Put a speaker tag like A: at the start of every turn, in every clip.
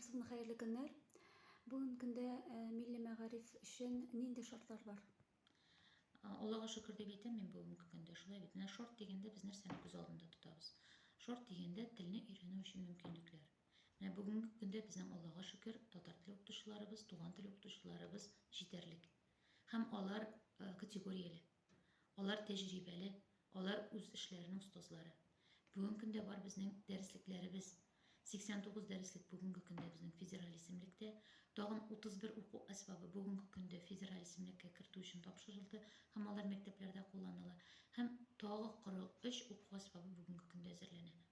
A: Гөлсылу, хәерле көннәр. Бүгенге көндә э, милли мәгариф өчен нинди шартлар бар?
B: Аллага шөкер дип әйтәм мин бүгенге көндә. Шулай бит. Менә шарт дигәндә без нәрсәне күз алдында тотабыз? Шарт дигәндә телне өйрәнү өчен мөмкинлекләр. Менә бүгенге көндә безнең Аллага шөкер татар теле укытучыларыбыз, туган тел укытучыларыбыз җитәрлек. Һәм алар э, категорияле. Алар тәҗрибәле, алар үз эшләренең остазлары. Бүгенге көндә бар безнең дәреслекләребез. 89 дәреслек бүгенге көндә безнең федераль исемлектә. Тагын 31 уку әсбабы бүгенге көндә федераль исемлеккә кертү өчен тапшырылды һәм алар мәктәпләрдә кулланыла. Һәм тагы 43 уку әсбабы бүгенге көндә әзерләнә.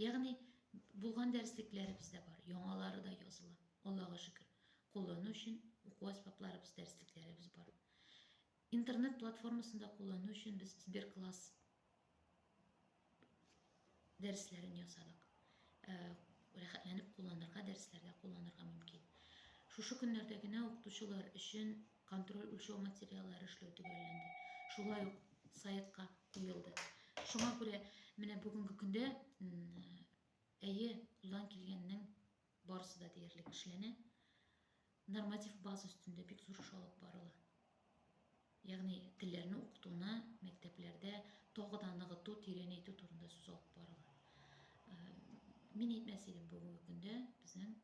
B: Ягъни булган дәреслекләребез дә бар, яңалары да языла. Аллага шөкер. Куллану өчен уку әсбапларыбыз, дәреслекләребез бар. Интернет платформасында куллану өчен без Сберкласс дәресләрен ясадык. Э, рәхәтләнеп кулланырга, дәресләрдә кулланырга мөмкин. Шушы көннәрдә генә укытучылар өчен контроль үлчәү материаллары эшләү төгәлләнде. Шулай ук сайтка куелды. Шуңа күрә менә бүгенге көндә әйе, кулдан килгәннең барысы да диярлек эшләнә. Норматив база өстендә бик зур эш алып барыла. Ягъни телләрне укытуны мәктәпләрдә тагы да ныгыту, тирәнәйтү турында сүз алып барыла. Э, мин әйтмәс идем бүгенге көндә безнең